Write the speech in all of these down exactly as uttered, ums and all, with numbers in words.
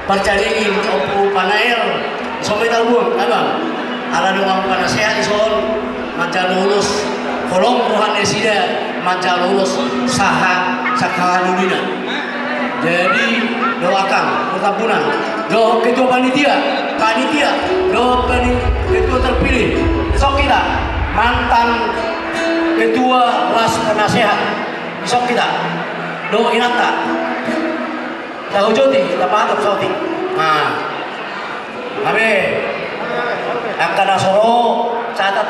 Parcaringin, Ompu Panael, dison ma hita buang, abang. Ala dung panasehat dison, manjalo ulos, holong roha nasida, manjalo ulos, sahat sangkadolina. Jadi, doakan, pertambunan, dohot ketua panitia, panitia, dohot pani-, ketua terpilih, dison hita, mantan ketua las penasehat, dison hita, dohot inanta. Tahu joti, tapatok saotik. Nah. Abe. Angka na so ro, catat.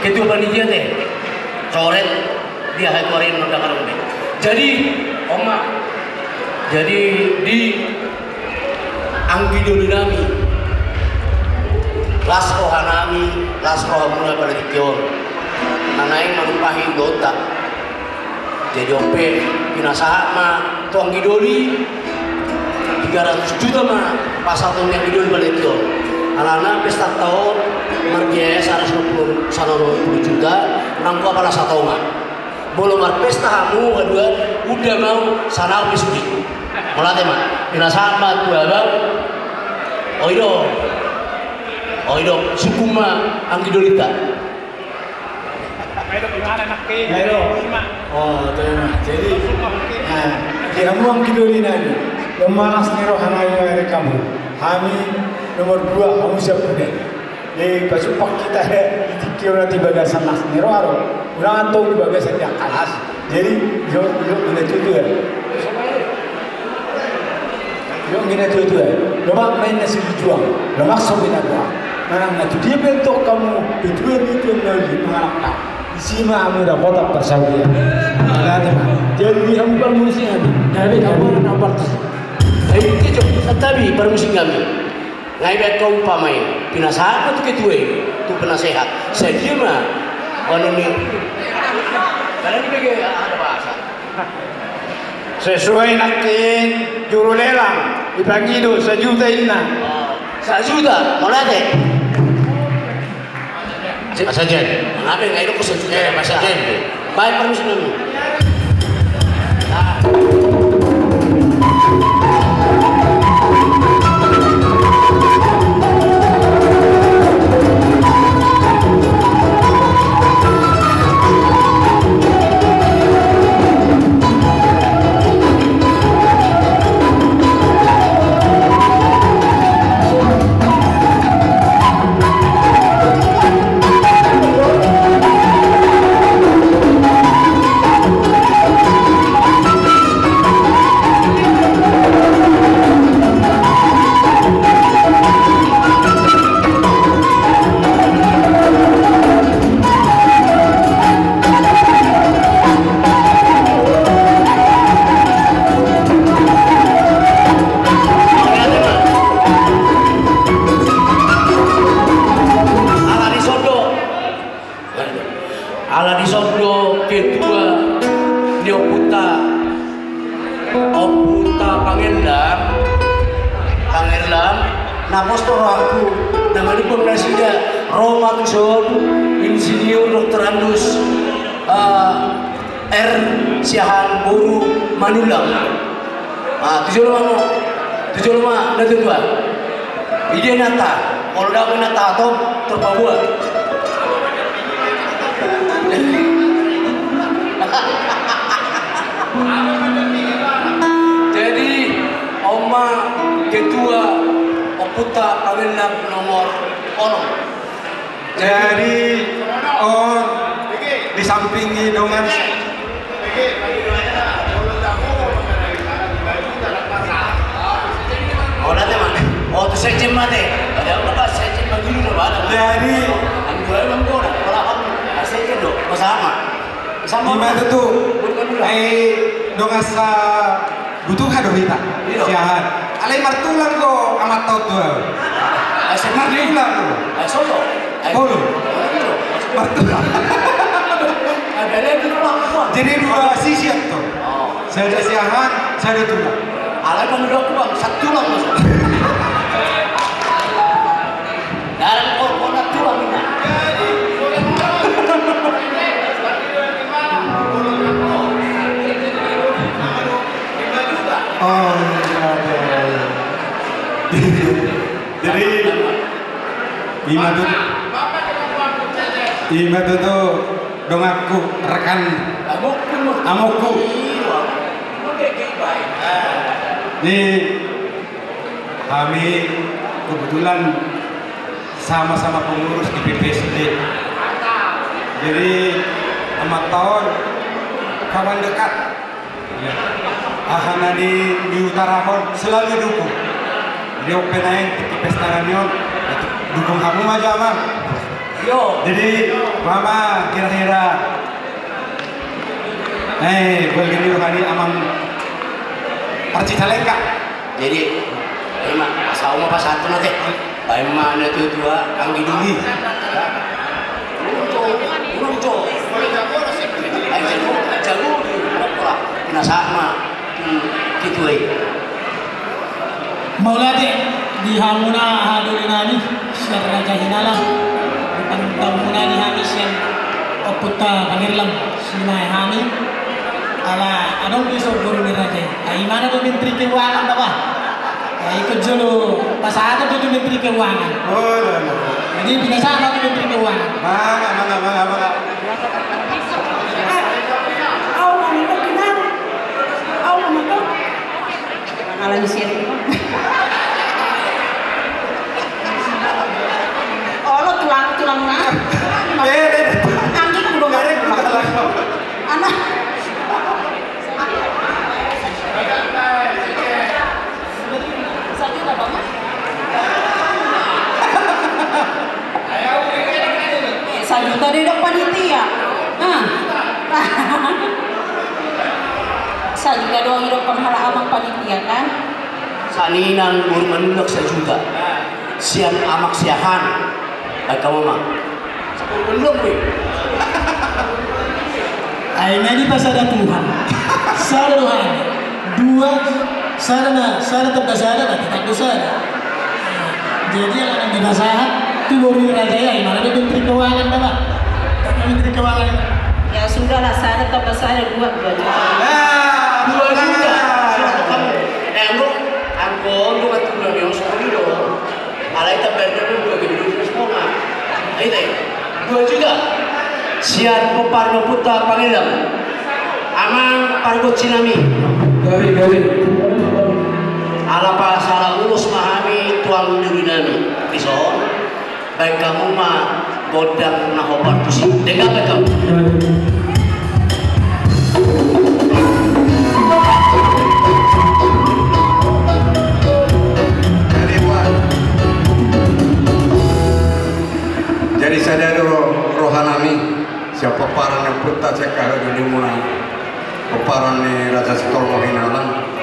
Ketua panitia te. Coret. Dia hai kuarin nonda kalung de. Jadi, Oma. Jadi, di anggi doli nami. Las roha nami, las roha muna pala di tion. Na naeng manumpahi dohot ta. Jadi on pe, pinasahat ma tu anggi doli, tiga ratus juta ma pasahaton ni anggi doli pala di tion. Alana pesta ta on, marbiaya saratus lima puluh, saratus lima puluh juta, nanggo apala Satonga. Molo marpesta hamu, haduan, unda mau, sanau pe sude. Mauliate ma, pinasahat ma tu abang, oi do, oi do, sungkun ma anggi dolita. Ayo, gimana, Nak? Ayo. Terima. Oh, terima. Jadi, nah, di hamu anggi doli nami, pemalas ni roha nami, hami nomor dua, hamu siap udah. Jadi, pasupak kita, ya, di tingki orang di bagasan las ni roha, orang atau di bagasan dia kalas. Jadi, yo, yo, udah tutu ya. Yo, gina tutu ya. Lomak main nasi dijuang. Lomak sopi na doang. Manang na tu dia bentuk kamu, betul itu yang lagi mengarahkan. Isi ma hamu dapotan parsaulian. Jadi hamu parmusikan. Jadi hamu na partus. Jadi kita tapi parmusikan kami. Ngai baen ho umpama i, pinasahat ma tu ketua i, tu penasehat. Sadia ma, anu ni. Karena ini bagi ada bahasa. Sesuai nangkin juru lelang, dipangido sajuta inna. Oh, sajuta, mauliate. Pasajen. Ngape ngai do ko sajuta? Eh, pasajen. Baik, permisi dulu. Ala dison do ketua ni ompunta, ompunta Pangendam, Pangendam, na pos do rohangku, na manungkun nasida, ro ma tuson, Insinyur Doktor Andus, eh, R Siahaan boru Manullang. Ah, tu jolo ma, tu jolo ma, na tutu. Ide nata, molo dapot nata atau terpabuat. Jadi, on ma ketua ompunta Pangendam nomor onom. Jadi, on di samping i dongan. Oh, nanti, Mak. Oh, tu sekjen, Mak, deh. Ada apa, Pak? Sekjen bagi lu, Pak. Jadi, anu, dua orang, dua orang. Kalau aku, ah, sekjen, dong. Bersama. Sama. Ima tutu. Bukan dulu. Ai, dongan sa- Butuha do hita. Iya. Siahaan. Alai martulang do amanta on tu ahu. Ai, sendiri. Martulang do. Ai, solo. Ai, solo. Martulang. Ai, beda di rumah gua. Jadi dua sisi anto. Oh. Sada siahaan, sada tulang. Alai manurut aku, Bang, satu tulang, Bang. Dalam kau kona tulang, Bang. Oh, iya, iya, iya. Jadi, ima tutu, ima tutu donganku, rekan amongku. Ni hami kebetulan sama-sama pengurus di P P S D. Jadi, amanta on kawan dekat. Aha na niutarahon selalu dukung. Jadi on pe naeng di pesta nami on, dukung hamu ma jo, Amang. Jadi, mama, kira-kira, eh, gue gini, rohani, Amang Arci Calengka. Jadi, ima, asa au ma pasahat tu na te. Baen ma na tua-tua, anggi duli. Ulang jo, ulang jo. Ai jago, jago. Pinasahat ma tu tua i. Mauliate di hamuna haha doli nami sian Raja Hinalang, di panungkun muna di hami sian ompunta Pangerlang, simae hami. Ala adong di so boru ni raja i. Ai ima na do menteri keuangan da ba. Ai ikut jolo pasahaton do tu menteri keuangan. Jadi pinasahat ma tu menteri keuangan. Manga, manga, manga, manga. Au ma manga. Au ma manga. Ala ni sian. Olo tulang, tulang na. Anggi kudo garek. Anak. Sajuta, Bang? Eh, sajuta do didok panitia. Ah. Sajuta do didok halak amang panitia, kan? Saninang boru Manulak sajuta. Sian amak siahan. Baen hamu ma. Ai na dipasada Tuhan. Sada do hami. Dua, sada na, sada tamba sada, na tetap do sada. Jadi ala na dipasahat tu boru ni raja i, ai ima na do menteri keuangan da ba. Menteri keuangan. Ya sudah lah, sada tamba sada, dua, dua juta. Dua juta. Silakan kamu. Eh, anggo, anggo, anggo keturunan yang sepuluh do. Alai taberna dua juta. Alai dua juta. Sian pomparan ni ompunta Pangerlang, amang pargonsi nami. Gabe, gabe. Ala pasala ulos ma hami tu anggi doli nami. Dison, baen hamu ma gondang na hombar tusi. Denggan baen hamu. Jadi sada do roha nami, sian pomparan ni ompunta, sian haha doli muna, pomparan ni Raja Sitolmo Hinalang.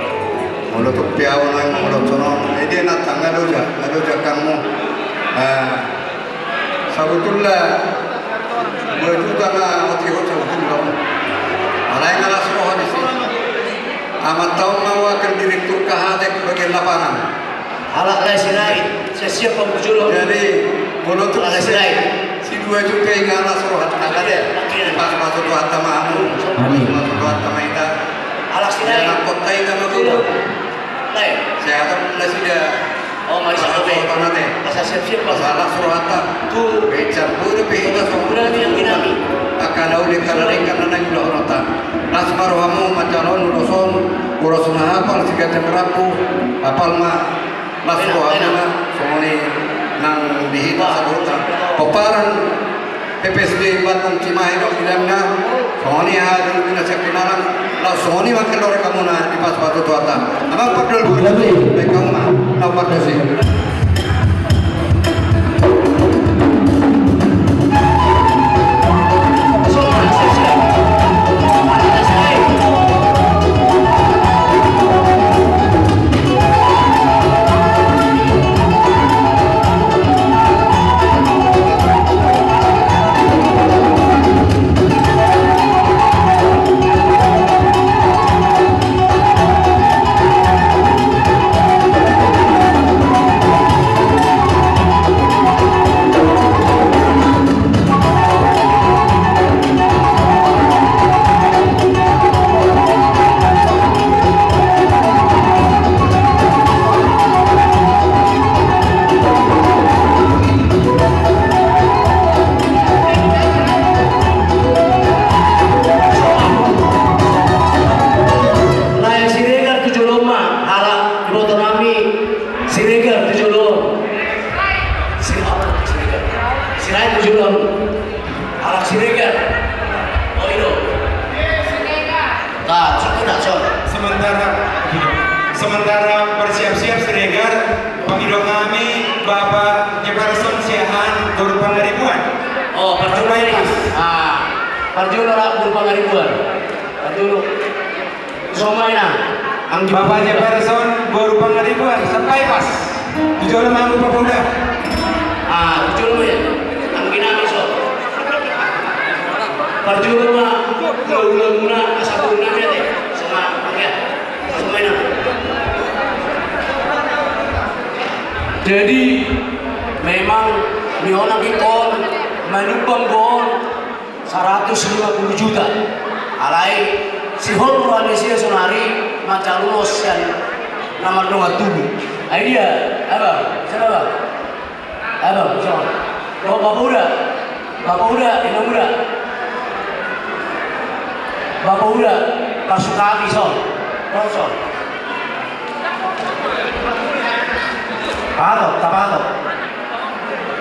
Molo tung pe au naeng molo songon on, eh, dia na tangga do ja, na do ja hamu. Eh, Sabotulna dua juta na otik on sabotulna. Alai nga las roha disi. Amanta on ma wakil direktur K H T bagian lapangan. Halak Lae Sirait, siap-siap pamujolo. Jadi, molo tu halak Lae Sirait, si dua juta i nga las roha, tangga de. Dipasu-pasu Tuhanta ma hamu. Amin. Dipasu-pasu Tuhanta ma hita. Halak Sirait. Anak kota hita ma hamu. Lae. Sehat ma nasida. Oh, mari sa be. Asa siap-siap, Bang. Asa las rohanta. Tu. Be, campur pe hita so. Udah bilang dinami. Angka na uli, angka na denggan na naeng ulaonta. Las ma rohamu manjalo ulos on, ulos na hapal siganjang rambu, hapal ma las rohamuna, songon i nang di hita saluhutna. Pomparan P P S D Bandung Cimahi dohot di dalamna, songon i haha doli nami na sian Hinalang, laos songon i ma angka na denggan muna, dipasu-pasu Tuhanta. Amang pardol, baen hamu ma na pardosi. Didok hami Bapak Jefferson Siahaan, Boru Pangaribuan. Oh, parjolo. Sampai, Pak. Ah, parjolo ra Boru Pangaribuan. Parjolo. Songon i nang. Bapak Jefferson, Boru Pangaribuan, sampai, Pak. Tu jolo ma, Bapak, udah. Ah, tu jolo ma. Anggi nami so. Parjolo ma, ulang-ulang muna, asa ulang nami ate. Songon i, ya. Jadi, memang ni on anggi on manumbang gol seratus lima puluh juta. Alai sihol roha ni sia sonari manjalo sian na mardongan tubu. Ai dia, abang, siapa, bang? Abang, siapa? Oh, Bapak Uda. Bapak Uda, Inang Uda. Bapak Uda, pasukapi, son. Oh, son. Patok, tapatok.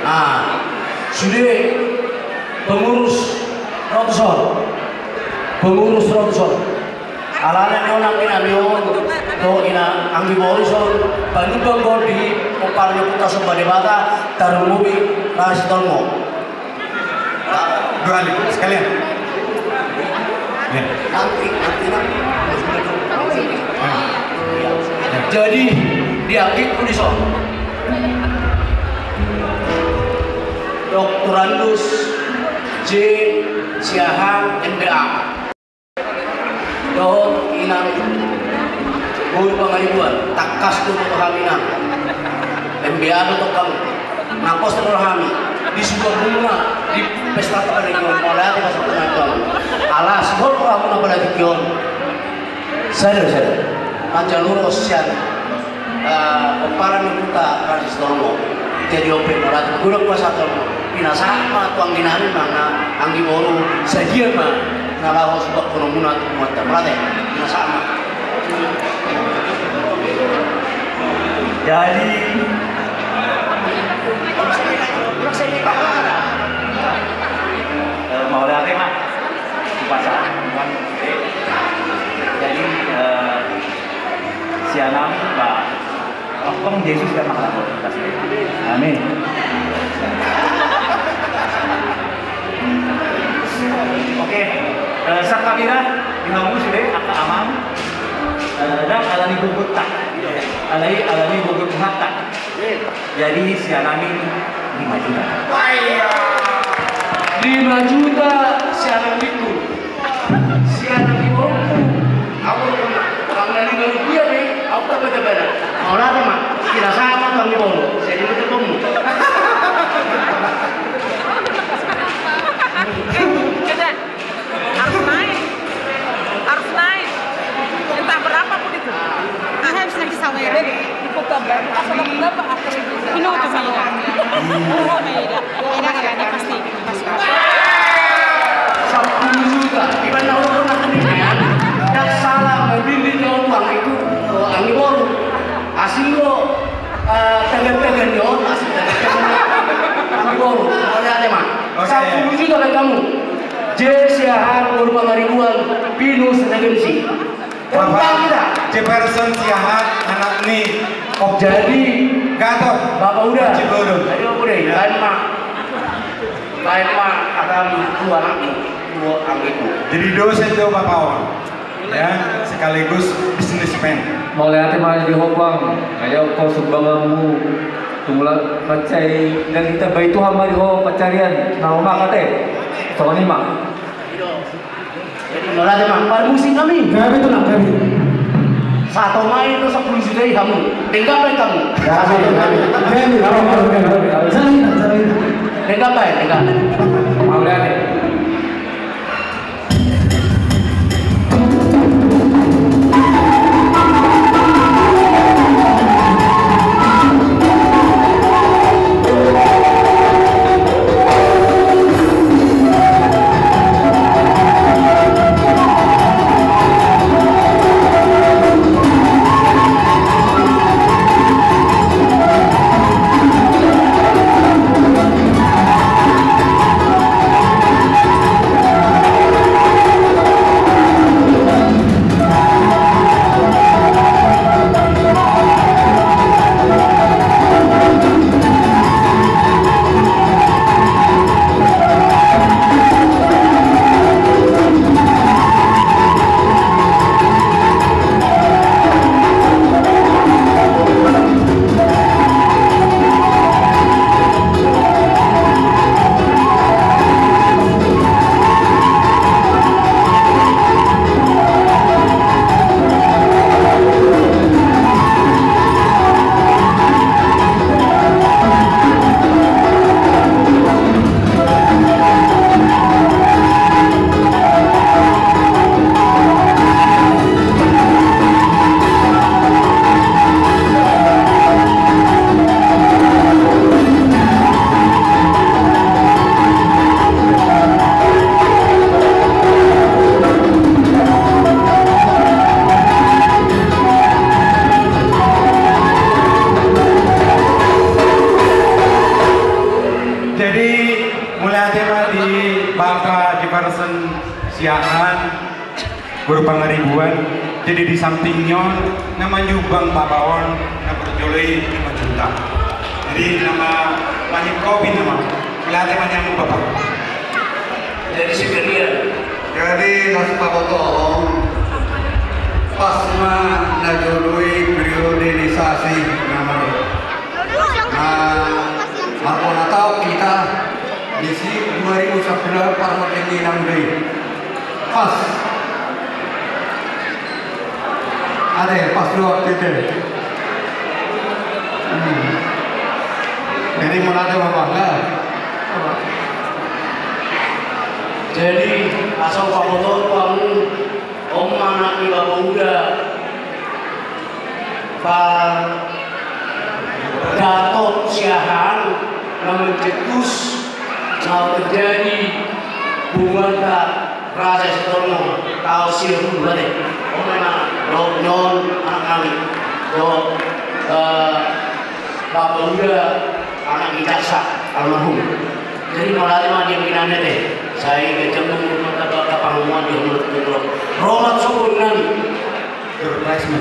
Nah, sude pengurus ro tu son. Pengurus ro tu son. Alana ni on anggi nami on, do ina anggi boru son, panumbang gol di pomparan ni Ompunta Somba Debata, tarlumobi Raja Sitolmo. Dua kali, sekalian. Ya. Nanti, nanti, nanti. Jadi, di anggingku di son. Doktorandus J Siahaan M B A. Dohot inang Boru Pangaribuan, tangkas do tu hami nang. M B A do tongkang na pos do hami. Di suka bunga, di pesta tu pernikahan, mulai aku masuk pengaduan. Alas, bol ko aku na pada tikion. Sada, sada. Manjalo ro sian. Eh, pomparan ni Ompunta Raja Sitolmo. Jadi on pe mauliate, godang pasahaton. Pinasahat ma tu anggi nami ma na anggi boru, sadia ma na laho supahonon muna tu muna, mauliate. Pinasahat ma. Jadi, eh, mauliate ma. Pasahat. Jadi, eh, sian nami, ba, Tuhan Yesus kan maha. Amin. Oke, eh, sangkabira di hamu sude angka amang, eh, ndang alani gogonta, alai alani gogo Tuhanta. Jadi sian nami lima juta. Lima juta sian nami tu. Sian nami tu. Au, au na lima rupiah be, au tak baca-baca. Mauliate ma, pinasahat ma tu anggi boru. Jadi betul kamu. Harus naik. Harus naik. Entah berapa pun itu. Ini habis lagi sawer. Di Kota Baru, asal berapa akhirnya? Ini udah sawer. Ini pasti. Sampulu juta. Iban na urut na kini ya. Ndang salah membeli jauh uang itu, eh, anggi boru. Asing lo, eh, tegan-tegan yo, asing tegan-tegan. Anggi boru. Mauliate ma. Oke. Sampulu juta dari kamu. J Siahaan, Boru Pangaribuan, Pinus Regensi. Bapak Jefferson Siahaan, anak ni Om. Jadi, Gatot. Bapak Uda. Cibodo. Jadi, Bapak Uda, ya. Baen ma. Baen ma, ada dua anak ni, dua anak itu. Jadi dosen tu Bapak, Om. Ya, sekaligus bisnismen. Mauliate ma di ho, Bang. Ayo, kau sumbanganmu. Tumula mansai, dan kita baik Tuhan ma di ho pansarian. Nah, Oma kate. Songon i ma. Jadi, mauliate ma, parmusik nami. Gabe tu nang, gabe. Sahat ma i tu sampulu juta i hamu. Denggan baen hamu. Gabe, gabe. Gabe, gabe, gabe, gabe. Gabe, gabe. Denggan baen, denggan. Mauliate. Siahaan, Boru Pangaribuan, jadi di samping ni on, na manyumbang baba on, na parjolo i lima juta. Jadi nama manyumbang kopi nama, melihatnya manyambut baba. Jadi sekalian. Jadi las pabotohon, pas ma na jolo i periodisasi nama. Nah, marpona taon hita, di si dua ribu sapuluh parhoteng inang do i. Pas. Ate, pas do waktu i. Hmm. Jadi molo ate mabangga. Jadi, asa pabotohon hamu, on ma anak ni Bapa Uda. Pa datot siahaan na mencetus na terjadi hubunganta Raja Sitormo taon sia pulu ate. On memang dohot ni on anak nami dohot, eh, Bapa Uda anak ni Jaksa almarhum. Jadi mauliate ma di anggi nami ate. Sai ganjang ma umur, mantap, tapangomoan di umur. Rohat so boru nami. Door prize ma.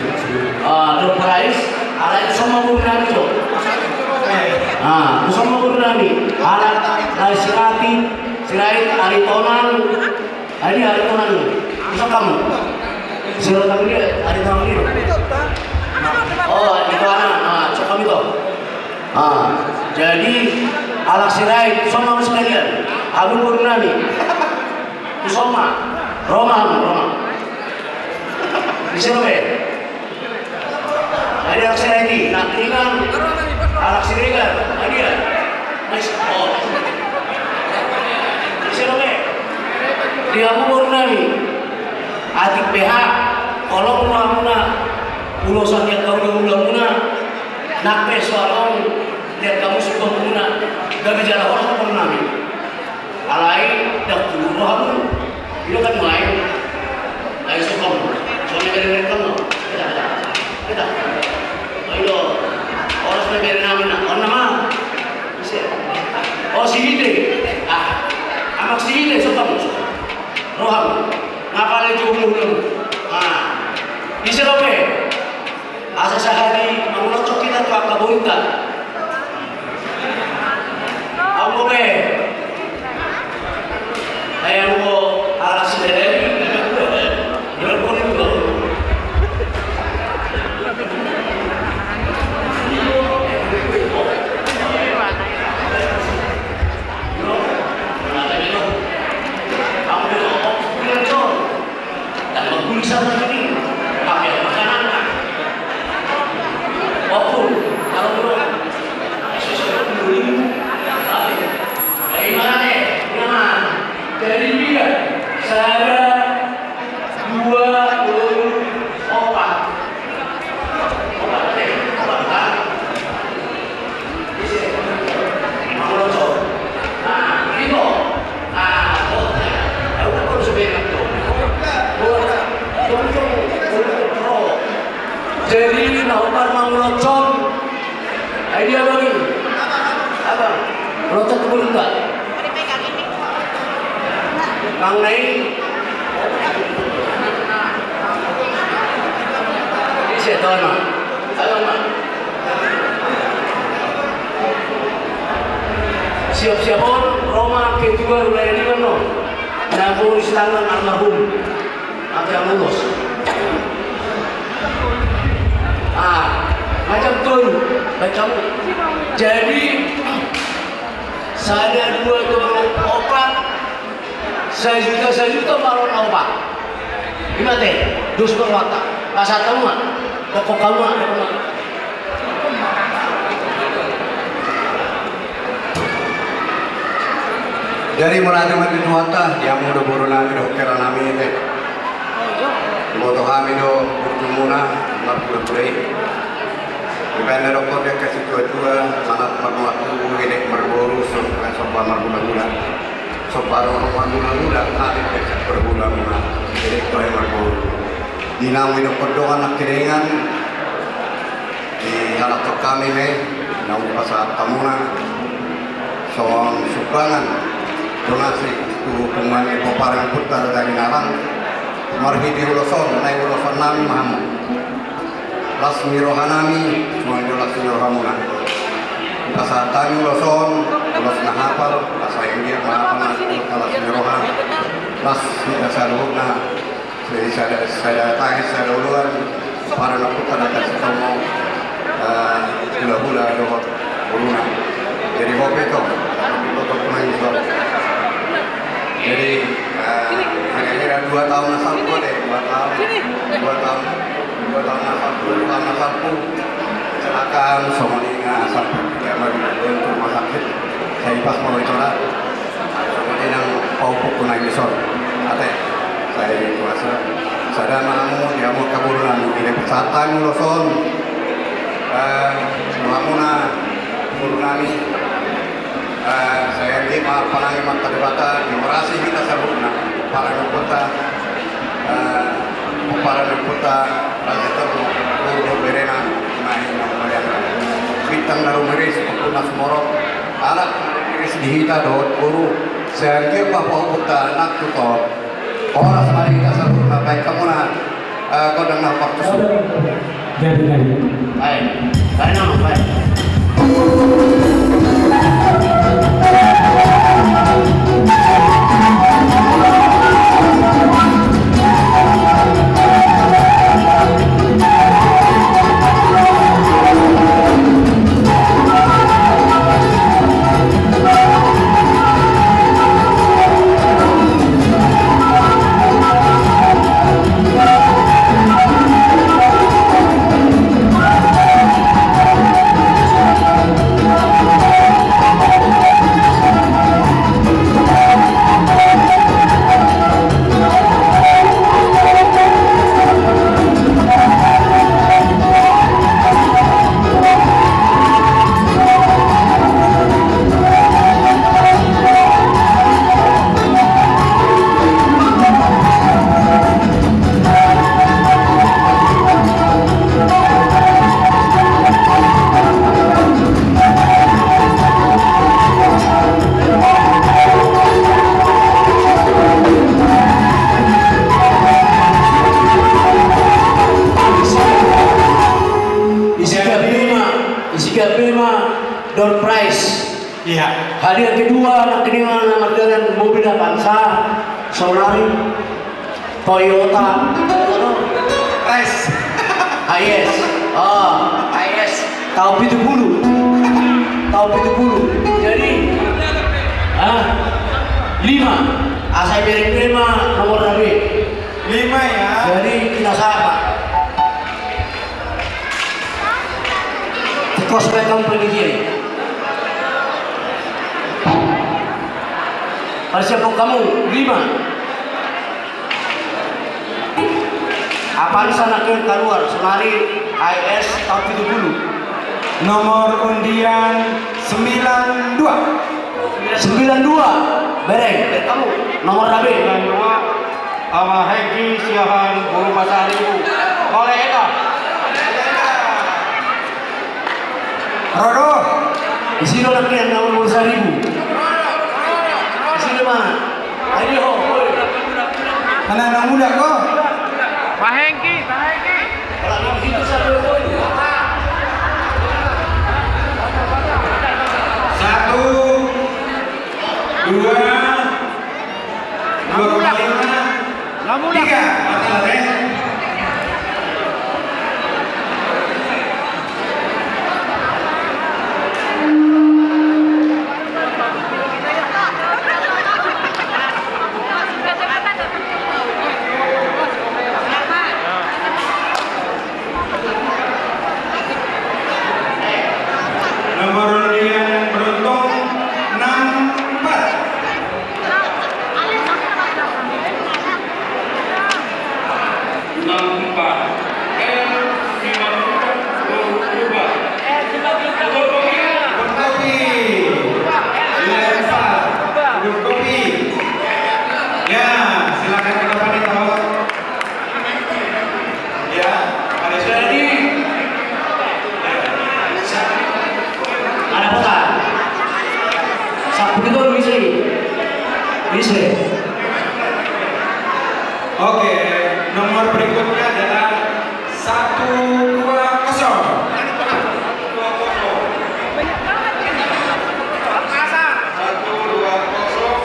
Ah, door prize, alai tuson ma boru nami jo. Ah, tuson ma boru nami. Alai, alai Sirait, Sirait, Aritonang. Ai dia Aritonang. Tuson hamu. Sirait tanggung dia, Aritonang dia. Oh, itu anak. Ah, tuson hamu to. Ah, jadi alak Sirait, tuson ma hamu sekalian. Hamu boru nami. Tuson ma. Ro ma hamu, ro ma. Ise ro be? Ai dia alak Sirait i, nangkiningan alak Siregar, ai dia. Mas, oh. Ise ro be? Di hamu boru nami. Atik beha, holong rohamuna, ulos ni angka ulaonmuna, nang pe so adong di angka musukmuna, gabe jala horas boru nami. Alai, ndang tubu rohamu. Ida kan main. Ai, sukam. Songon i kan, kan, no. Kita, kita. Kita. Ayo. Horas na bere nami na. On nama. Ise. Oh, si Ide. Ah. Amak si Ide, sukam. Roham. Ngapa le jumlah lu? Ah. Ise ro be? Asa sahali mangulocok hita tu angka boruta. Anggo be. Ai anggo alas dari. Anggo be. Tamba pulsa tadi, pakai makanan. Wapun, kalau belum, sesuai dulu. Tapi, dari mana nih? Nyaman. Jadi dia, sada, dua, tolu, opat. Opat, eh, opat, kan? Jadi na opat mangulocon. Ai dia bagi. Apa? Locot tu boruta. Mang nai. Ise tona. Ayo ma. Siap-siap on, ro ma ketua rula ini kan no. Na boru Sitangan almarhum. Ate Amulos. Ah, macam tu. Baca. Jadi sada, dua, tolu, opat. Sajuta, sajuta ma ro na opat. Ima ate, dos ma rohanta. Pasahat hamu ma. Pokok hamu ma. Jadi mauliate ma di Tuhanta, di hamu do boru nami dohot hela nami ate. Diboto hami do burjumuna marhula-hula i. Dibaen na dokkon di angka situa-tua, manat marnoat tubu, elek marboru, somba marhula-hula. Somba ro marhula-hula, elek pe sian parhulahula. Elek pe marboru. Di naung didokkon dongan nangkiningan, di halak tu hami ma i, naung dipasahat hamuna songon sumbangan donasi. Tu punguan ni pomparan ni ompunta Raja Hinalang, marhite ulos on, naeng ulosan nami ma hamu. Las ni roha nami, songon i do las ni rohamuna. Dipasahat hami ulos on, ulos na hapal, las ni roha, las ni roha. Las ni roha saluhutna. Jadi sada, sada tahe, sada uluan, pomparan ni ompunta Raja Sitomo, eh, hulahula dohot boruna. Jadi hope tong, tong, tong, tong, tong. Jadi, eh, kira-kira dua taon na salpu deh, dua taon, dua taon, dua taon na salpu, dua taon na salpu. Kecelakaan, songon i nga salpu, ya, baru ke rumah sakit. Sai pas mau itu lah. Songon i nang pahompungku na i dison. Ate, sai kuasa. Sada ma hamu di hamu angka boru nami, dipasahat hami ulos on. Eh, tu hamuna boru nami. Eh, sai anggiat ma panangi ma Amanta Debata, dihorasi hita saluhutna. Pomparan ni ompunta, eh, pomparan ni ompunta Raja Sitomo, boru dohot berena, na i na mauliate. Bintang na rumiris, Ompu na sumorop. Anak na rumiris di hita dohot boru, sai anggiat ma pahompungta nang tu toru. Horas ma di hita saluhutna, baen hamuna, eh, gondang na partusu. Jadi, jadi. Baik, baik, nama, baik. Isi gabe ma, isi gabe ma door prize. Iya. Hadiah kedua, nangkiningan na mardalan mobil Avanza, saonari Toyota. Prize. Hiace. Ah, Hiace. Tahun pitu pulu. Tahun pitu pulu. Jadi, ah, lima. Asa bereng lima nomor na be. Lima ya. Jadi, kita sapa? Tikos bae hamu panitia i. Persiapan hamu, lima. Avanza nangkin kaluar, saonari Hiace tahun pitu pulu. Nomor undian sembilan dua. Sembilan dua. Bereng, bereng hamu. Nomor na be. Sembilan dua. Ama Hengki Siahaan, boru Pasaribu. Oleh Eka. Ro do. Isi do nangkin na boru Pasaribu. Isi do ma. Ayo, ho, ho. Anak-anak muda ko. Pak Hengki, Pak Hengki. Satu, dua, dua koma lima, tiga, mata lare. Nomor undian yang beruntung enam empat. Enam empat. L sembilan empat. Kopi. Sembilan empat. Kopi. Ya, silakan kita panitia. Ya, ada jadi. Oke, nomor berikutnya adalah satu dua kosong. Satu dua kosong.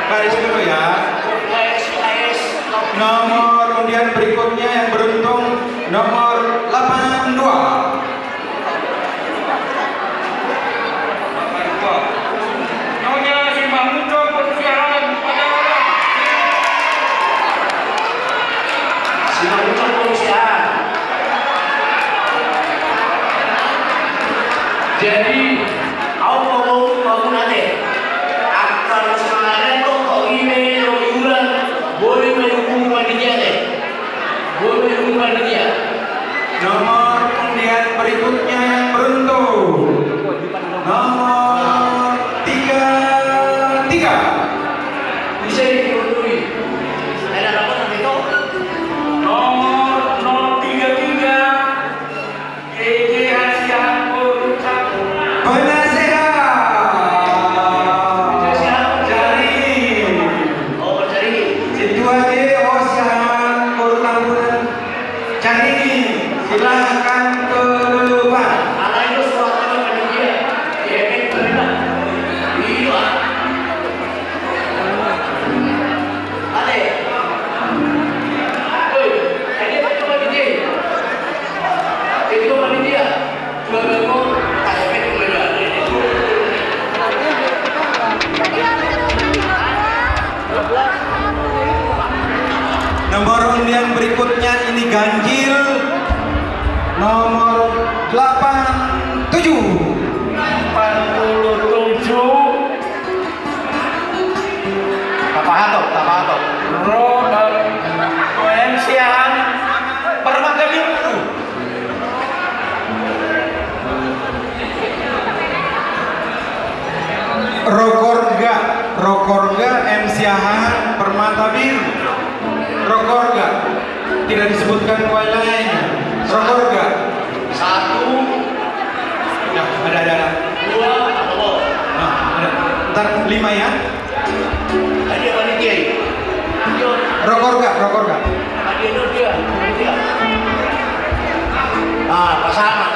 Baris dulu ya. Nomor undian berikutnya yang beruntung nomor delapan dua. Nyonya Simangucok Polisian. Simangucok Polisian. Jadi, au mau mau nanti akan semangat kok ini lo iuran boleh menunggu panitia deh. Nomor undian berikutnya yang beruntung. Nomor tiga tiga. Bisa diperundui. Ada apa tadi itu? Nomor nol tiga tiga. Penasehat. Jadi, sintua je, oh, siahaan boru Tambunan. Jadi, silakan ke depan. Nomor undian berikutnya ini ganjil nomor delapan tujuh. Delapan puluh tujuh. Tapahato, tapahato. Ro, eh, M C H. Permata Biru. Rokorga, Rokorga, M C H, Permata Biru. Rokorga. Tidak disebutkan wilayahnya. Rokorga. Satu. Ya, ada, ada, ada. Dua. Nah, ada. Ntar lima ya. Rokorga, Rokorga. Ah, pasangan.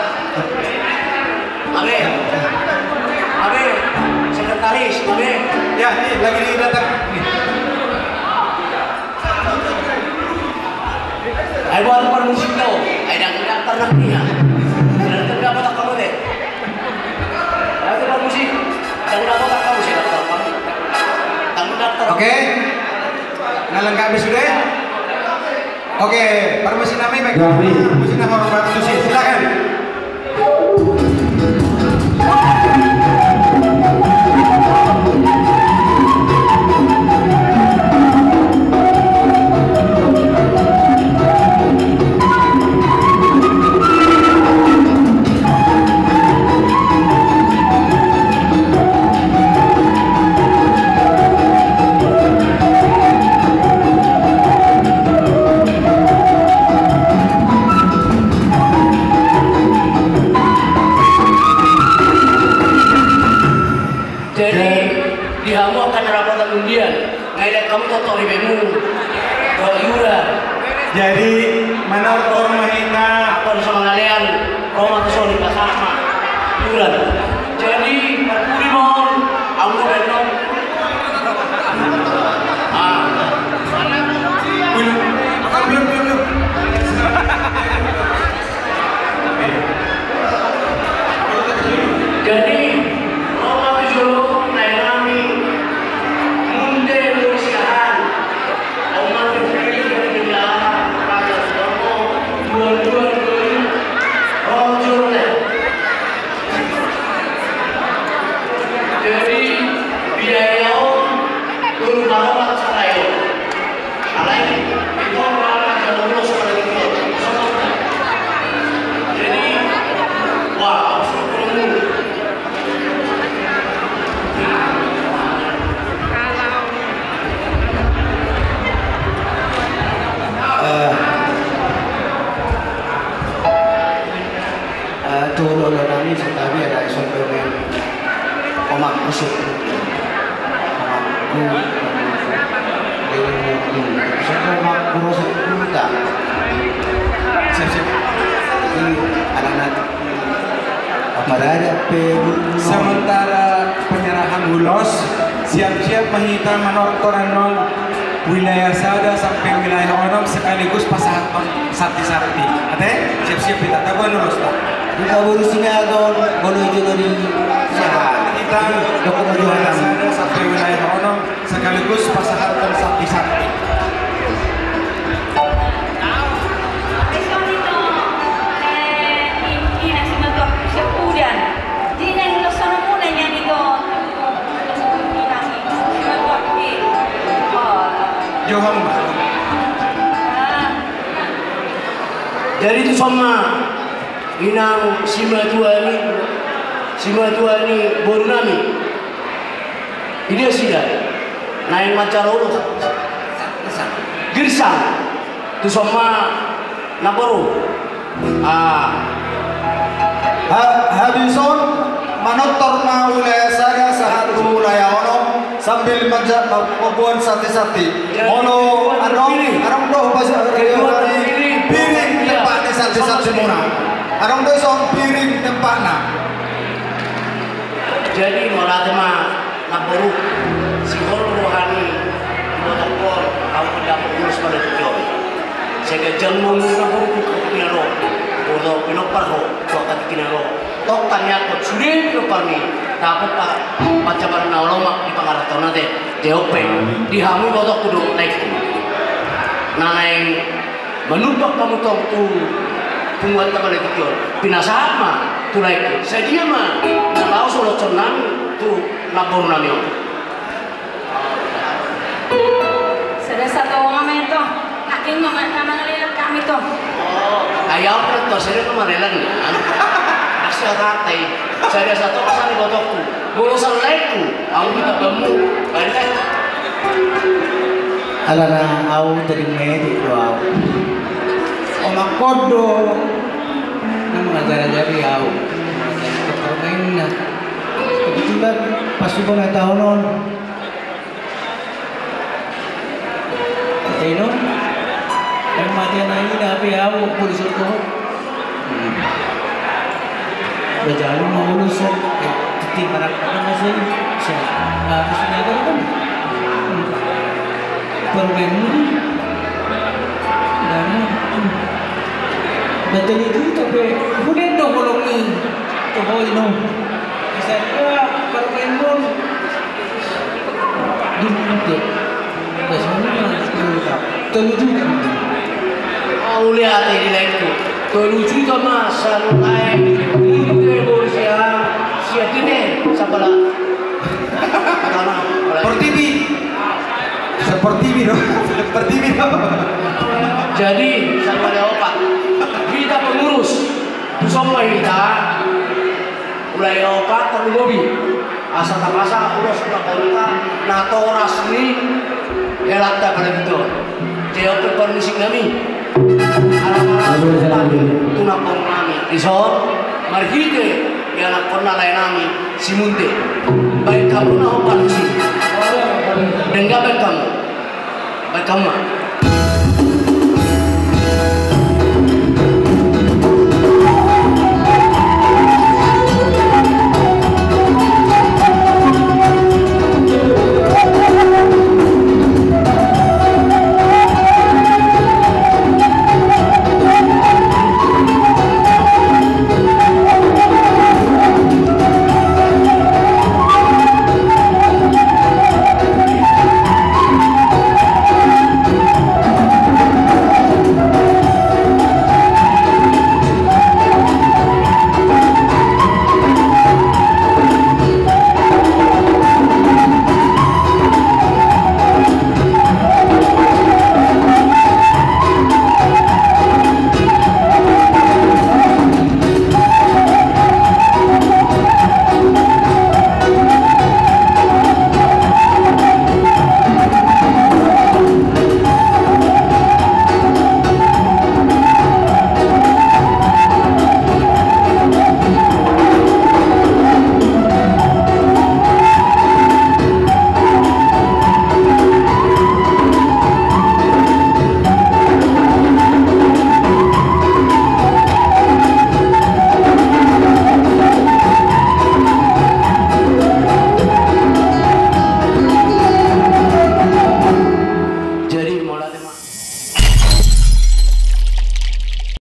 Abe. Abe. Sekretaris, Abe. Ya, ini lagi datang. Ayo buat permusik kau. Ayo dah, dah pernah punya. Sudah terdapat apa kau deh? Oke. Nah, lengkap sudah? Oke, permisi nami baik. Permisi nama Bapak Susi, silakan. Jadi, di hamu angka na dapotan undian, nga idat hamu tongtong ribemu. Dohot iuran. Jadi, manortor ma hita. Angka na so mangalean, ro ma tu son, pasahat ma iuran. Jadi, parpudi ma on, anggo baen on. Ah. Belum, belum, belum, belum. Jadi, ro ma tu jolo, naeng hami munde molo siahaan. Ro ma tu jolo, ro ma tu jolo. Jadi, Siap, siap. Apa ada pe. Sementara penyerahan ulos, siap-siap ma hita manortor annon wilayah sada sampe wilayah onom sekaligus pasahathon santi-santi. Ate, siap-siap hita, tabuan ulos ta. Hita boru Sinaga on, molo i jolo di. Hita, wilayah sada sampe wilayah onom, sekaligus pasahathon santi-santi. Johan. Jadi tu son ma inang simatua ni, simatua ni boru nami. Idia sida naeng manjalo ulos. Girsang. Tu son ma na boru. Ah. Ha-, habis on manortor ma wilayah sada sahat tu wilayah onom sambil manja-, mamboan santi-santi. Molo adong, adong do pas piring tempatna santi-santi muna. Adong do son piring tempatna. Jadi mauliate ma. Namboru, sihol roha ni ibotoku on, ahu pe dapot ulos pala di tingki on. Sai ganjang ma umur namboru tu tingki na ro, boto pinompar ho tu angka tingki na ro. Tong tangiangkon sude pinomparmi, dapot pa-, pancaman na lomak di pangarahutna, ate. Jawab pe, di hamu ibotoku dohot laengku. Na naeng manumpak hamu tong tu punguanta pala di tingki on. Pinasahat ma tu laengku. Sadia ma na laho solothon nami tu namboru nami on. Sada satonga ma i tong. Nangkin ma na mangalelan hami tong. Ai ahu pe tong sada na mangalelan. Asa rata i. Sada satonga sari ibotoku. Molo sallaiku, ahu minta bamu, balik. Alana ahu tadi medi do ahu. Omak kondo. Na mangajari-ajari ahu. Mangajari permainna. Kebetulan pas sudah na taon on. Ate, ino. Yang mati anak ini, tapi ahu, polisi itu. Hmm. Bajalu mau lulus, eh, titik mana, mana sih? Sih. Ah, terus ini ada kan? Hmm. Permen. Dan, hmm. Batal itu, tapi boleh dong kalau ni. Tuh, ino. Bisa juga, permen pun. Di Munte. Biasanya mah sepuluh juta. Tolu juta. Mauliate di laengku. Tolu juta ma sanu lae. Munte boru sian. Sian tene. Sapala. Pertiwi. Sepertiwi do. Pertiwi do. Jadi, sapala opat. Hita pengurus. Tu son ma hita. Mulai opat, tolu lobi. Asa tapasa ulos na bonta, natoras ni helanta pala di tingki on. Jawab pe parmusik nami. Alam-alam tu namboru nami. Dison, marhite ianakkonna lae nami, si Munte. Baen hamu na opat disi. Denggan baen hamu. Baen hamu ma.